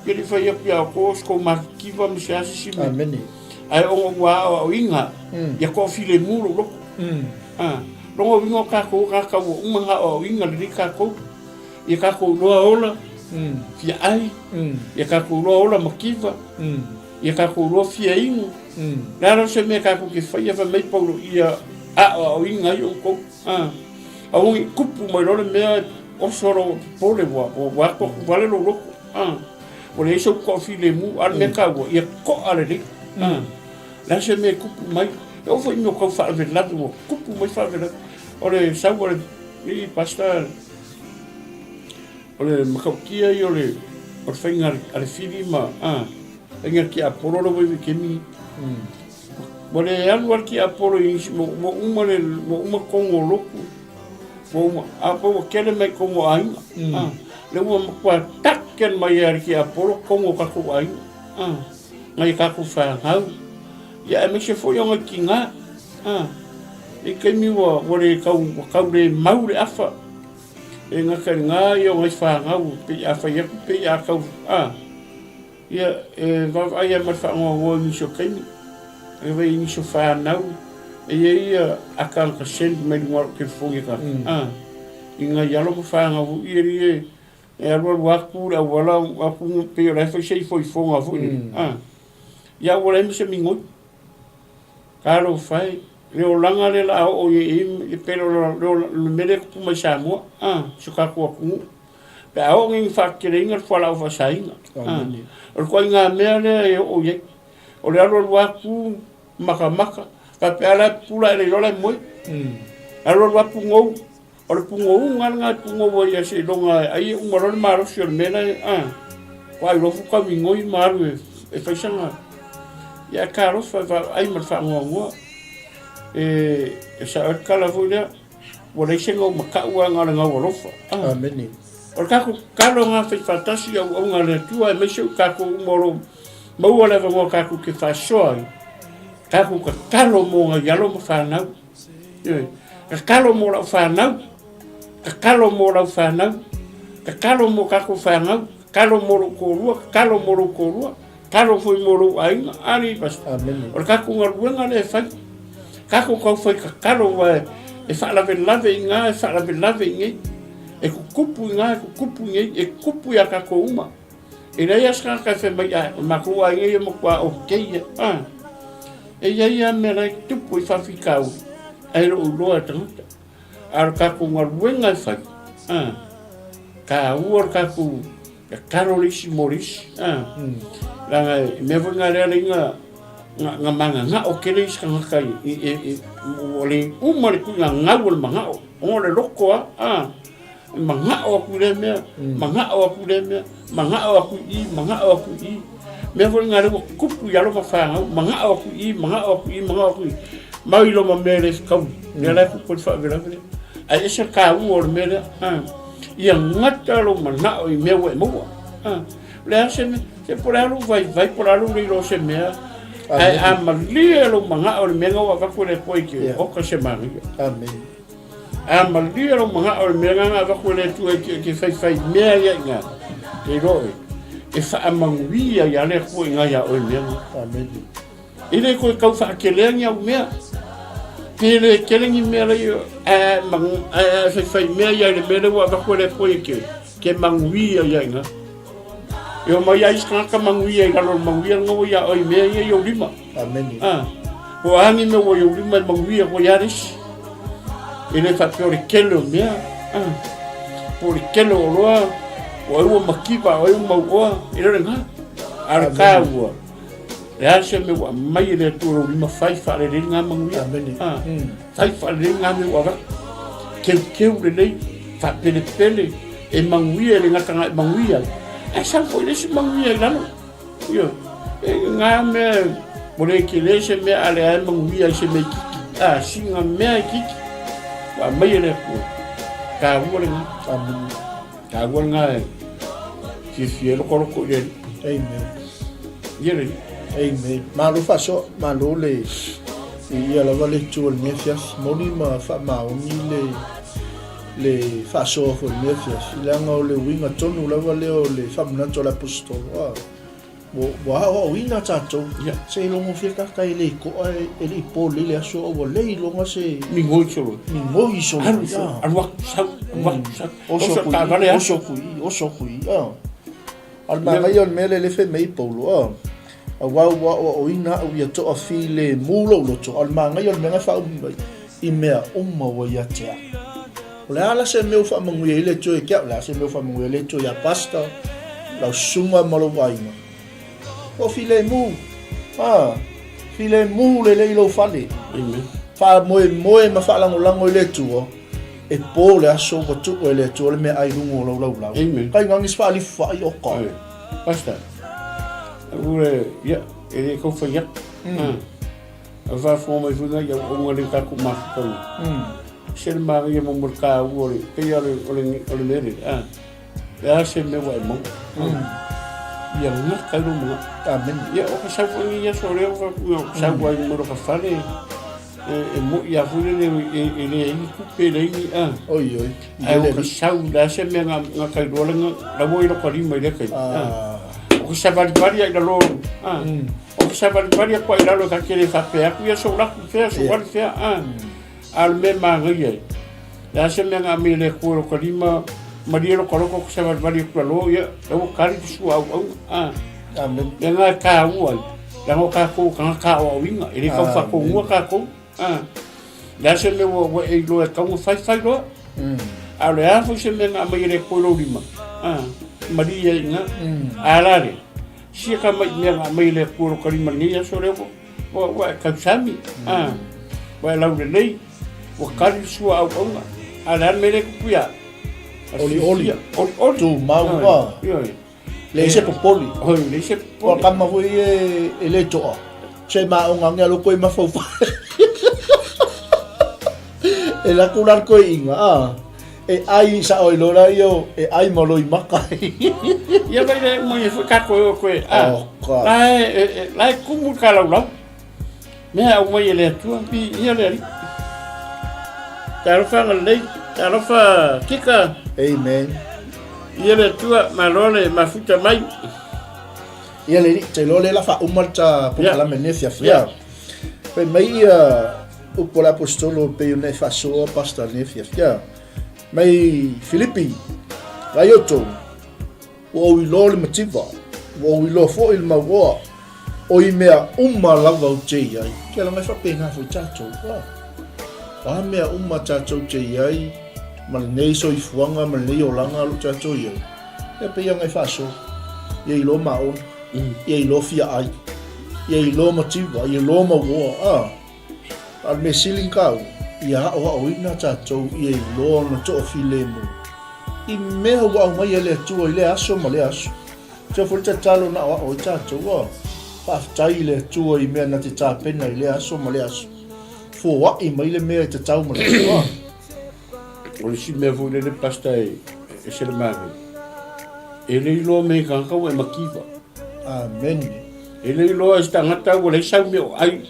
Ia le i fai atu ia outou o se tou matitiva ma se a se isi mea. Amene. Ae ona ua aoaoina ia toafilemu lou loto. A, lona uiga o tatou o tagata ua uma ona aoaoina lelei tatou. Ia tatou iloa ola, fia ai, ia tatou iloa ola mativa, ia tatou iloa fia inu. Le a la o se mea tatou te faia fai mai Paulo ia aoaoina ai outou. A, aua ne i tupu mai loa le mea oso lou popole ua ua atu atu vale lou loto. A, ua leai sou toafilemu, a o le mea taua, ia toa lelei. A, le a se mea e tupu mai, e oo foi i mea o tau faalavelave ua tupu mai faalavelave. O le sau a le pastor, o le matautia ia o le o le faiga a le fili ma a, faiga a le tiapolo le ua i kemi. Ua le alu lava le tiapolo i nisi, ua uma le, ua uma tonu o lotu, ua uma, a pei ua tele mai tonu o aiga, a, lea ua matua take mai lava e le tiapolo tonu o tatou aiga, a, nai a tatou fanau, ia aemaise foi o nai tina, a, i taimi ua, ua le tau, ua tau le mau le afa, e gata i lena ia o nai fanau, pei a fai atu pei a tau, a. Ia, e vaavaai lava ma le faanoanoa i nisi o taimi, e vaai i nisi o fanau, e i ai ia ata na send mai luga o lou telefoni e tagata, a, i nai alo ma fanau foi ia e, e alualu atu le auala atu pei o la e fai se ifoifoga foi lele, a, ia ua leai ma se migoi. Talofa e, le olaga lea o le a oo i ai, e pei o le mea lea e tupu mai Samoa, a, si o tatou atunuu. Pe a oo nei ina faateteleina le fualaau faasaina. O le ituaiga mea lea e oo i ai. O le alualu atu makamaka, faapea la e pupula ae le iloa la e moe. Alualu lava pugou, o le pugouga lena e pugou ai ia seiloga ai e uma loa le malosi o le mea la e, a, ua iloa foi tau migoi ma alu e fai sana. Ia ae talofa e vaai ma le faanoanoa. E sao ai le tala foi lea. Ua leai se gau makaʻu a na o le gau alofa. Amene. O le tatou tatalo lena fai faatasi i auauna a le Atua aemaise o tatou uma o lo o maua le avanoa tatou te faasoa ai, tatou tatalo mo nai alo ma fanau. Ioe. Tatalo mo lau fanau, tatalo mo lau fanau, tatalo mo tatou fanau, tatalo mo lou toalua, tatalo mo lou toalua. Talo foi mo lou aiga, alii pastor. Amene. O le tatou galuega lea e fai. Tatou tau fai tatalo aua e faalavelave i ina, e faalavelave i inei. E tutupu i ina, e tutupu i inei, e tutupu ia tatou uma. E leai lava se tagata e fai mai, ah, o le matou aiga ia e matua okay ia. Ah. E i ai lava mea la e tutupu ai faafitauli, ae le o iloa e tagata. A o le tatou galuega e fai, ah, taua le tatou Tatalo le isi mo le isi, a. Leaga e mea foi na lea le na na mananao tele isi tagata i i i ua le uma le tuiga gau o le manao, ona o le loto lava, a. E manao atu i lea mea, manao atu i lea mea, manao atu i i, manao atu i i. Mea foi na lea ua tupu i alo ma fanau, manao atu i i, manao atu i i, manao atu i i. Mau i loma mea e le fetaui, lea la e tupu ai le faalavelave lea. Ae ese le taua o le mea lea, a. Ia gata lou manao i mea ua e maua. A, o le a se mea, se po o le a lou vaivai, po o le a lou le iloa o se mea, ae a malie lou manao i le mea na ua avatu e le Atua i te oka se manaia. Amene. A malie lou manao i le mea na avatu e le Atua e te faifai mea ia i ina, te iloa oe, e faamanuia ia le Atua i ina ia oe mea na. Amene. E le toe tau faakelea ni au mea. Pe le tele ni mea lai, ae faifai mea ia i le mea lea ua avatu e le Atua ia te, te manuia ia i ina. E omai ai isi tagata manuia i lalo o le manuia lena ua ia oe i mea ia i ou lima. Amene. A, po o a ni mea ua i ou lima e manuia koe ia le isi. E le faapea o le tele o mea, a, po o le tele o oloa, o ai ua mativa, o ai ua mauoa, e le o lena. A o le taua, le a se mea ua aumai e le Atua i lou lima, fai faalelei lena manuia. Amene. A, fai faalelei lena mea ua avatu. Teuteu lelei, faapelepele, e manuia, e le gata na e manuia ai, ae sau foi le isi manuia i lalo. Ioe. E ngā mea, ua le tele se mea a lea e manuia i se mea itiiti. A, sina mea itiiti, ua aumai e le Atua. Taua lena. Amene. Taua lena e fiafia ai lokoloko i le Alii. Amen. Ia le Alii. Amen. Malo faasoa, malo le ia lava le itu o lenei afiafi. Moni ma faamaoni le le faasoa foi i lenei afiafi, leaga o le uiga tonu lava lea o le faamanatu a le Aposetolo, a, ua, ua aoaoina tatou, Ia. se i logofia tagata e le to'a e le i po lelei le aso, a ua le iloga se Migoi solo. migoi solo, Alu, a. alu atu, sau, alu atu, sau. Oso Oso aku i taavale i, atu. oso aku i i, oso aku i i, a. A o le manaia o le mea lea lea e fai mai ai Paulo, a, Aua ua aoaoina au ia toafilemu lou loto, a o le manaia o le mea na e faaumi mai, i mea uma ua ia te au. O le a la se mea ua faamanuia ai le Atua ia te au? O le a se mea ua faamanuia ai le Atua ia Pastor, lau susuga ma lou aiga? Toafilemu, a, filemu lelei lou fale. Amen. Faamoemoe ma faalagolago i le Atua, e po le aso ua tuu e le Atua le meaai i luga o lau laulau. Amen. Tainane se faalifufaai oka. Pastor, ua, ia, e le tau fai atu. A faafofoga mai foi nai auauna le tatou mafutaga. Se le manaia mo mo le taua o le, pei lava o le, o le mea lea, a, le a se mea ua e maua. Ia gata ai lou manao. Amene. Ia, o ka sau foi lenei aso lea ua sau ai mai lou fale, e moi lava foi lele e leai ni tupe, e leai ni, a. Oi, oi. Ae ua ka sau, le a se mea na ka iloa le la ua i loko lima i lea taimi. O ka savalivali ai lalo, a. O ka savalivali atu ai lalo ta te le faapea atu, ia sou laku fea, sou alu fea, a. A o le mea manaia ai, le a se mea na aumai e le Atua i lota lima, malie lota loto ka savalivali atu lalo, ia, la ua kali le sua auauna, a. Amen. Mea na e taua ai, leaga o tatou o tagata aoaoina, e le tau faatonua tatou, a. Le a se mea ua e iloa e tatau ona fai, fai loa. A o le a foi se mea na aumai e le Atua i lou lima, a, malie ai i ina. A la lea, sia ka mai mea na aumai e le Atua i lota lima i lenei aso lea ua e tausami, a, ua e laulelei, ua kali le sua auauna. A o le a le mea lea e tupu ia? Olioli. Olioli. Tumau, a. Ioe. Leai se popoli. Oi, leai se popoli. O kama foi e le toa. Se maonga nge alo koe mafaufau. E laku la koe inga. Ah. E ai sa oi lola io e ai mo loi maka. Ia vai le mo ia foi ka koe o koe. Ah. Oh, ka. La e la e kumu ka lau lau. Mea aumai e le Atua, viia le Alii. Talofa agalelei, talofa kika. Amen. Ia le Atua, malo le mafuta mai. Ia le Alii, te iloa lea la faauma le ta polokalame yeah. Afiafi. Yeah. Fai mai ia upu o le aposetolo pei ona e faasoa pastor lenei afiafi. Yeah. Mai Filipi, vai outou, Ua ou iloa le mativa, ua ou iloa foi le mauoa, o i mea uma lava ou te i ai. Kia laga e faapena foi tatou. Oh. O a mea uma tatou te i ai, ma lenei soifuaga ma lenei olaga o lo o tatou i ai, ia pei aga e faasoa. Ia iloa maona, ia iloa fia ai, ia iloa mativa, ia iloa mauoa. Ah. A o le mea sili na taua, ia aoaoina tatou ia iloa ona toafilemu i mea ua aumai e le Atua i lea aso ma lea aso. Teo foi le tatalo na aoao ai tatou, a faafetai i le Atua i mea na te tapena i lea aso ma lea aso. Foai mai le mea e tatau ma le Atua. O le isi mea foi lele Pastor e ese le manaia, e le iloa me tagata ua e mativa. Amen. E le iloa e se tagata ua leai sau mea o ai.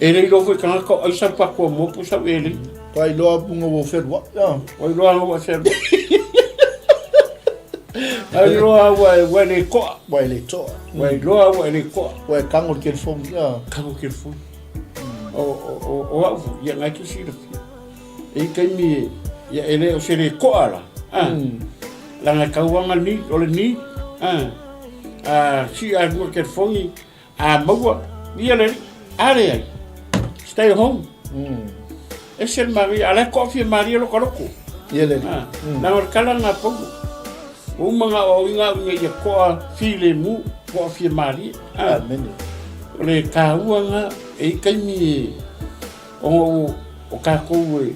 E le iloa foi tagata o ai sau pakoa moa po sau elei. Ua iloa punga ua feluai. Ua iloa ua feluai. Ua iloa ua e le toa. Ua e le toa. Ua iloa ua e le toa. Ua e kago i le telefoni. Kago i le telefoni. O au foi, ia ngai te silafia. E i taimi, ia e le o se le toa la. Leaga e tau aga ni, o le ni. A sii a luga telefoni, a maua, ia le alii, a leai, stay home. Ese le manaia, a la e toafia malie loka loko. Ia le alii. Leaga o le tala lena a Paulo, ua uma ona aoaoina au ina ia toa filemu, toafia malie. Amene. O le taua lena, e i ai taimi e, ona o tatou e,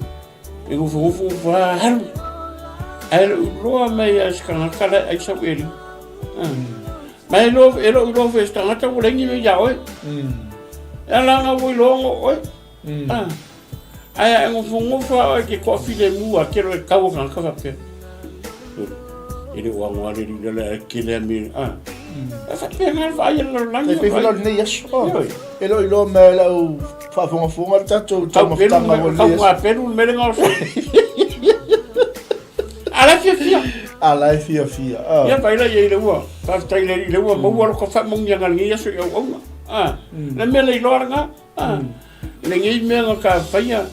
E nofonofo ua alu. Ae le iloa mai a se tagata la e ai sau eli. Ma e lo e lo iloa foi se tagata ua leai ni mea ia oe. E ala nga ua iloa ngo oe. Ae a e nofonofo a oe ke toafilemu a kelo e tau a tagata faapea. E le o agoa le lila le kele a me. E faapena le vaai a le lalolagi. E pei foi la o lenei aso. E le o iloa mai e lau faafogafoga le tatou taumafataga ua lenei aso. Tau pelu le mele gaosi. A la e fiafia. A la e fiafia. Ia vaai la i ai le ua. Faafetai i le Alii le ua maua loko faamanuiaga i lenei aso i auauna. Le mea le iloa lena. Lenei mea na ta faia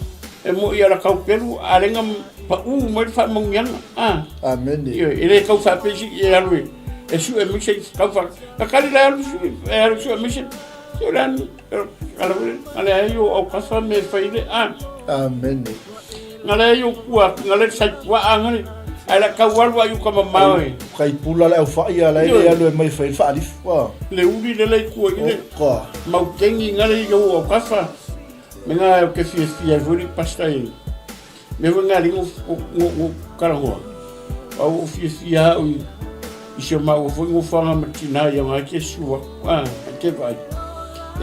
e moi ala tau pelu a le na pau mai le faamanuiaga. Amene. E le tau faapei e alu e e sue mai se tau fa. Ka kali la alu sue e alu sue mai se. Se le anu ala ala ai o au kafa me fai le a. Amene. Nga le ai o kua nga le sai kua a nga le ai la kau alu ai uka mamao e. Kai pula le au fai ala e alu e mai fai whaalifu. Le uli le lei kua i le. Oka. Mau kengi nga le i au kafa. Me nga o ke fiafia ai foi le pasta e. Me foi nga lingo ngo karahoa. Au o fiafia au i i si o maua foi ngofaga ma tina ia nga ke sua. Ah, ke vai.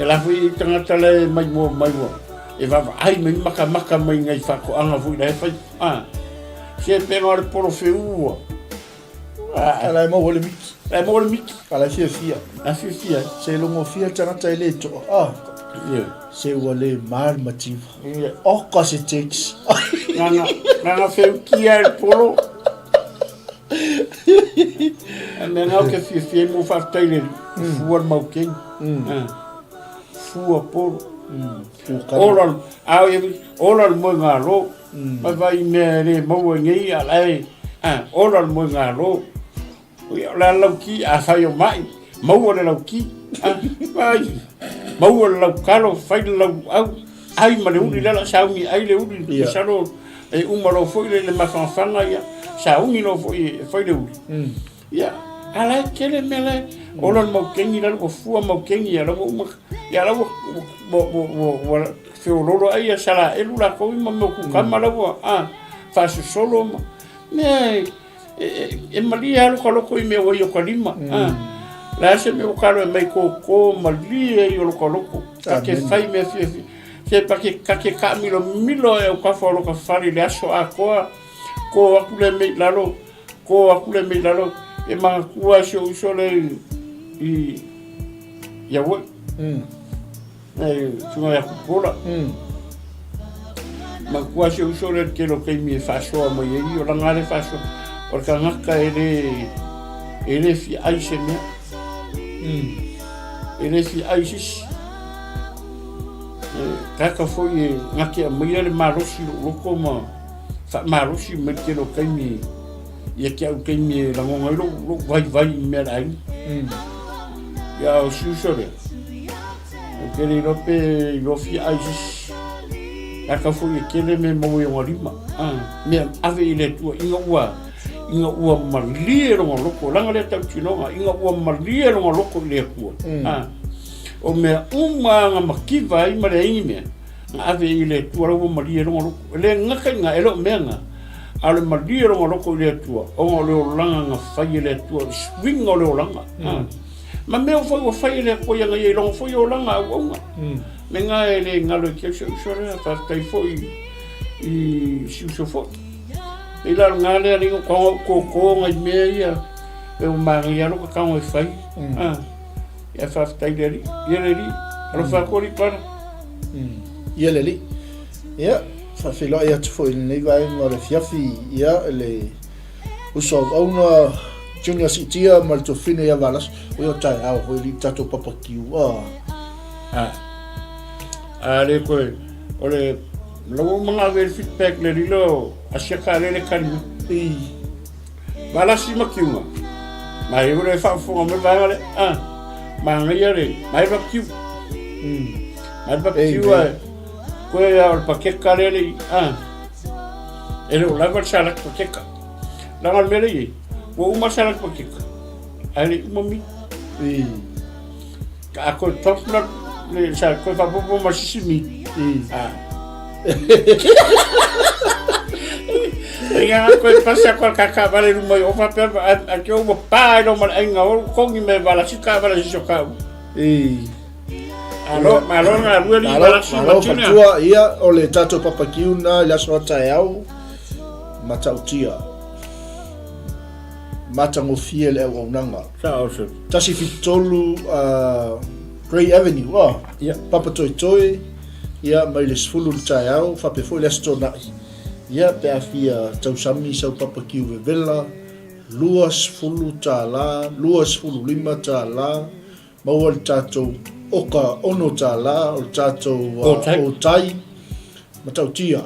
E la foi i tangata le mai mo mai ua. E vavaai mai makamaka mai ngai whakoanga foi la e fai. Ah. Se pena o le polo wheua. A la e maua le miki. La e maua le miki. A la e fiafia. La fiafia. Se longofia le tagata e le toa. Ah. Yeah. Se ua le ma le mativa. Yeah. Oka se tex. Nana, nana wheukia e polo. A mea ngau ke fiafia i mo whaatai le fua le maukeni. Fua polo. Ola, au e, ola le moe ngā rō. Mai vai i mea e le maua i nei, a la e, a, ola le moegalo. Ia, o le a le lauki, a fai o mai, maua le lauki, a, vai, maua le laukalo, fai le lauau, ai ma le uli le ala sauni ai le uli, yeah. Masalo, e uma loa foi le, le mafanafana, ia, sauni loa foi e fai le uli. Ia, a la e tele mea la e, ola le maukeni lalo ua fua maukeni, ia la ua uma, ia la ua, ua, ua, ua, ua, feololo ai ia Salaelu lakou i ma mea o kukama la ua a faasosolo ma mea e, e, e, e malie lava loka loko i mea ua i o ka lima a le a se mea ua kalo e mai kōkō malie i o loka loko ka ke fai mea fiafia se pa ke ka ke kaamilomilo e au kafa o loka fale i le aso atoa kō aku le mea i lalo kō aku le mea i lalo e manatua si ou uso le i i Hawaii. E tuna ia kupola. Ma kua se uso le tele o taimi e faasoa mai ai, o langa le faasoa. O le tagata e le, e le fia ai se mea. E le fia ai se isi. E tagata foi e gate aumaia le malosi i lou loto ma faamalosi mai le tele o taimi ia te au taimi e lagona ai lou, lou vaivai i mea a le aiga. Ia o si uso lea, Ou te le iloa pe iloa fia ai se isi. Laka foi e tele mea maua i ona lima. Mea ave i le Atua ina ua ina ua malie lona loko, leaga lea tautinoga, ina ua malie lona loko i le Atua. O mea uma na mativa ai ma leai ni mea, na ave i le Atua la ua malie lona loko. E le gata i na, e le o mea na, a o le malie lona loko i le Atua, ona o le olaga na fai e le Atua, le suiga o le olaga. Ma mea foi ua fai e le Atua ia ia i lona foi olaga auauna. Me nga e le galo i ke si uso lea, faafetai foi i si uso foi. I la nga lea lingo konga u kōkō ngai mea ia, e o manaia alo ka kago e fai. Ah, ia faafetai le Alii. Ia le Alii, alofa atu Alii Para. Ia le Alii. Ia, faafeiloai atu foi i lenei vaega o le afiafi, ia, le uso auauna Junior Siitia ma le tuafafine ia Valasi. O ia o taeao foi li tatou papa kiu. Ah. Ah. A le koe, o le lau uma ngā le feedback le lilo a sia ka lele kari. I. Valasi ma kiunga. Mai o le faafofoga mai vaega lea, a, manaia le, mai le barbecue. Mai le barbecue ae, koe a o le pakeka lea le i, a, e le o lava le salaki pakeka. Leaga o le mea lea e i ai, ua uma le salaki pakeka, ae le i uma mi. A koe top la le sa koe faapopo ma sisi mi. A. Ia koe pasa koe kaka vale luma i ofa pe a ke ua pa i lo ma le ainga o kongi me vala si ka vala si so ka. Alo, malo na lue li vala si Malo fatua ia o le tatou papakiu na i le aso a taeao matautia. Matagofie le auaunaga. Sao se. 173 Grey Avenue, oh, Ia. Papatoetoe, ia, mai le 10 i le taeao, faapea foi le Aso Toonai. Ia, pe a fia tausami sau papakiu vevela, $20, $25, maua le tatou oka $6, o le tatou otai, matautia.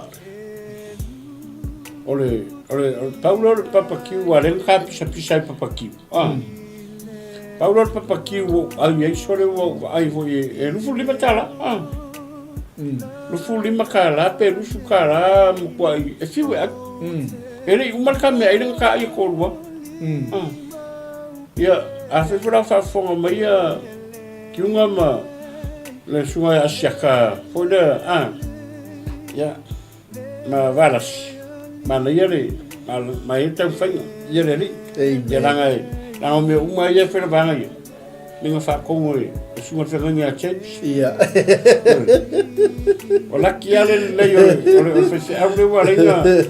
O le, o le, o le pau lea o le papakiu, aua o lea na tapisapisa ai papakiu. Ah. Pau lea o le papakiu ua ou ai ai sole ua ou vaai foi e $25. Ah. $25 pe $20 matuai e fiu e ai. E le i uma le ta meaai lea na ta ai e toalua. Ah. Ia, afai foi la o faafofoga mai ia Kiuga ma le susuga ia Asiata foi lea, ah. Ia, ma Valasi, manaia le, manaia le taumafaiga, ia le alii. Ia leaga e, leaga o mea uma ia e fai le vaega ia, mea na faatonu e le susuga i le feagaiga ia James. Ia. O laki lava le lelei o le, o le faifeau lea ua ala ai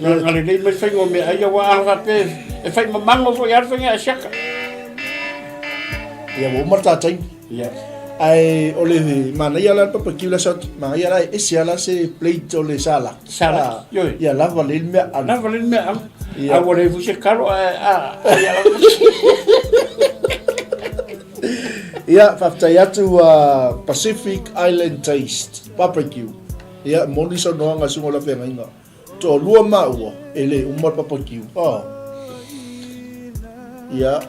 na, na lelei mai le faiga o meaai aua a faapea e fai mamago foi lava le faiga Asiata. Ia ua uma le ta taimi. Ia. Ae o le manaia la le papakiu la sa manaia la e ese lava la se plate o le salad. Salad, ioe. Ia lava lelei le meaano. Lava lelei le meaano. Ia. A ua leai foi se kalo ae a ia lava. Ia, faafetai atu Pacific Island Taste Barbecue. Ia, moni saunoaga a Susuga o Lafeagaiga. Toalua māua, e le uma le papakiu. Oh. Ia,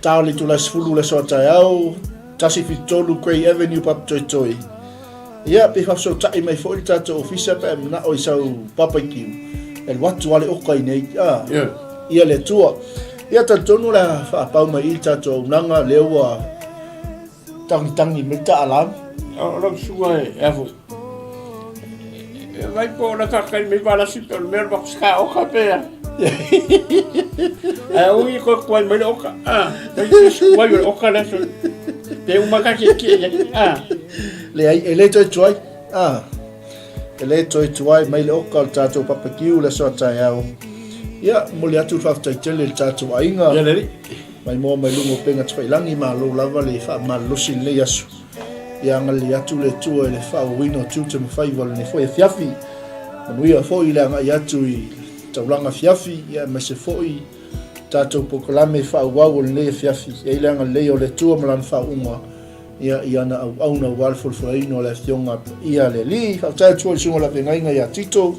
ta o le itula 10 le aso a taeao, 173 Grey Avenue, Papatoetoe. Ia, pe faafesootai mai foi le tatou ofisa pe a e manao i sau papakiu, e alu atu lava le oka i inei. Ah. Yeah. Ia le Atua. Ia, talitonu o le a faapau mai i le tatou auaunaga, lea ua Tagitagi mai ta alarm. O lau susuga e a foi. E vai po o le kakai mai valasi pe o le mea o le vakusika oka pe a. Ae ui koe kuai mai le oka. Ah, mai kuai o le oka le aso. Pe uma ka ke ke ia. Ah. Leai, e le toe tuai. Ah. E le toe tuai mai le oka o le tatou papakiu le aso a taeao. Ia, momoli atu le faafetai tele i le tatou aiga. Ia le alii. Mai mua mai luga o upega tafailangi, malo lava le faamalolosi i lenei aso. Ia agalelei atu le Atua i le faaauauina o tiute ma faiva o lenei foi afiafi. Manuia foi le agai atu i taulaga afiafi, ia aemaise foi tatou polokalame faaauau o lenei afiafi. Ia i le agalelei o le Atua ma Lana faauuga, ia i ana auauna aua le folafolaina o le Afioga Paia a le Alii. Faafetai atu foi i le Susuga o le Afeagaiga ia Tito.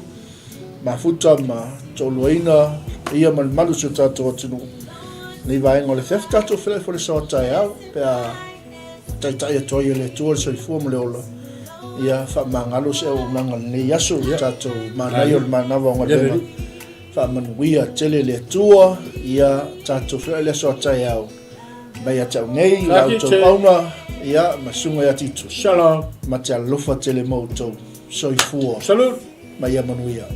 Mafuta ma toaluaina ia ma le malu o si o tatou atunuu. Nei vaega o le afiafi tatou feiloai foi le aso a taeao pe a taitai atu ai e le Atua le soifua ma le ola. Ia faamagalo se auaunaga i lenei aso i tatou manaia o le manava o galuega. Faamanuia tele le Atua ia tatou feiloai le aso a taeao. Mai ia te au nei, la outou auna, ia ma susuga ia Tito. Shalom. Ma te alofa tele mo outou. Soifua. Salute. Ma ia manuia.